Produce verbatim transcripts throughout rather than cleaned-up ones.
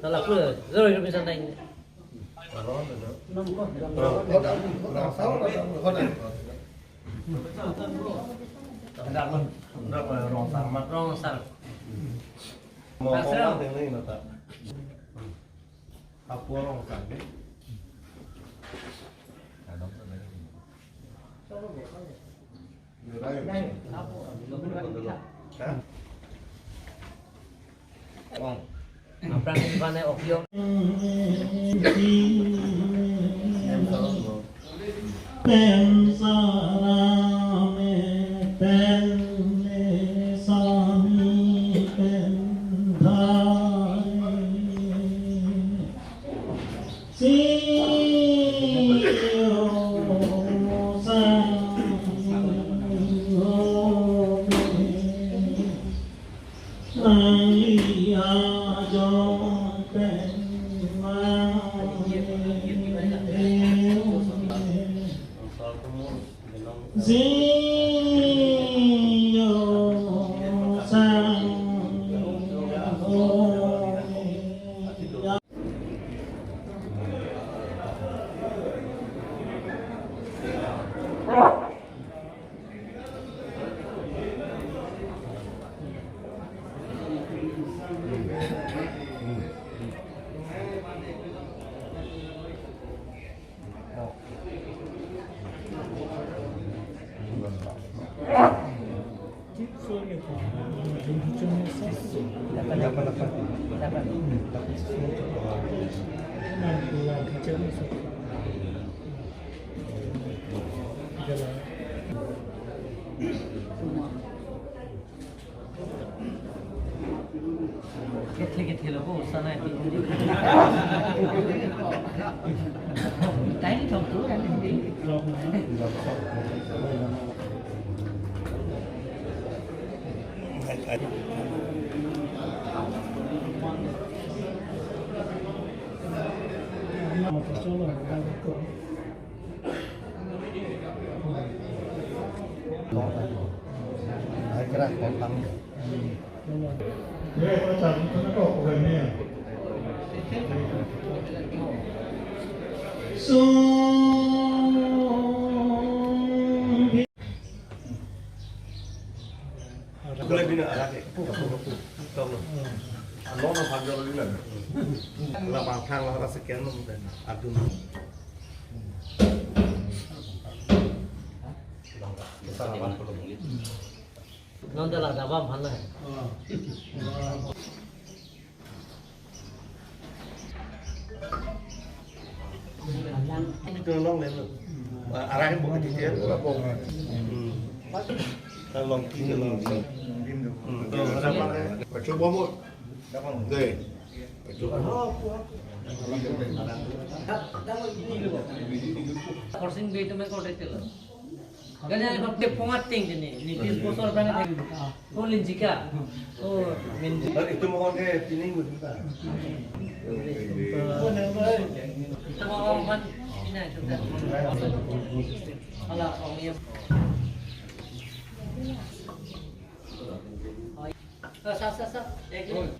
Lapu, zero information tang. Rong sar. Mau, mau, mau, mau, mau, mau, mau. Apo rong sar ke? Rong. Aphrang ini pane opiong. Pen sara me, pen le sami, pen dhai. Si yo sang ho me. Nangli ajon pen mang. Kethe kethe lo ko usa nai. Tiny talk tu kan hindi. Boleh bina arah ke. Tong lo. Alo na pagi lo bina. La bang thang la rasa ken lo dan adun. Kita lawan belum. Non de la daba mana? Ito long le lo. Arah bukan di dia. Hmm. Long kiri long. Hmm. Pacu bomo. Dei. Korsing be itu main kau detail. Ganyan ko te pongat ting kini, ni pis bosor bang ko linjika. Oh, min. Itu mau ke pining mo kita. Itu mau man, ini itu kan. Ala, oh iya. Oh, iya. Oh, sa, sa, sa. Ya, gini.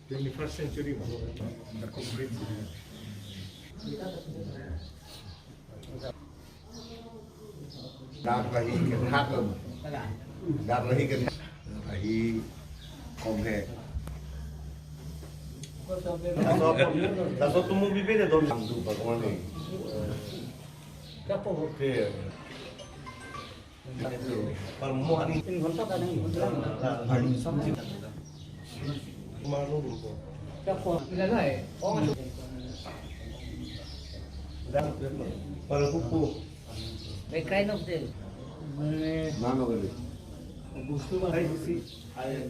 Twenty-first century, the complete century. Dak rahi ke thak lo. Dak rahi ke rahi kom he. Laso, laso tumu bibe de don sang tu Bhagwan ni. Kapo ho? Oke. Par mo ani. Tin ghonta ka nahi. Malu ko. Par ko. May kind of deal. Nano kali. Gusto ba? Ay, si. Ay, ay.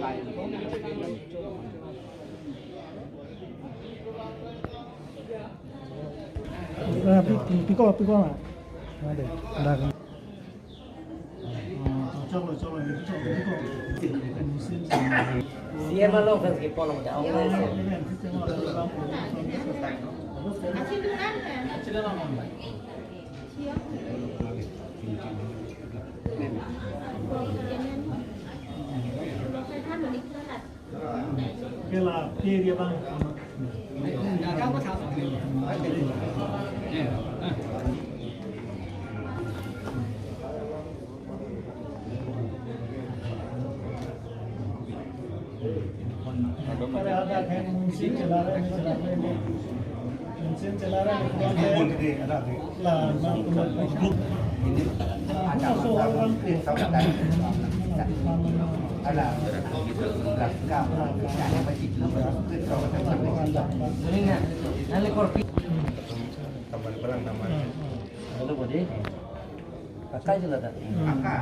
Ah, pi, pi, piko, piko na. Ada, ada. Ah, chalo, chalo, chalo, chalo. C M along kan kipo nang jao nang se. Kela, kiri bang. Kakai jula ta. Angka.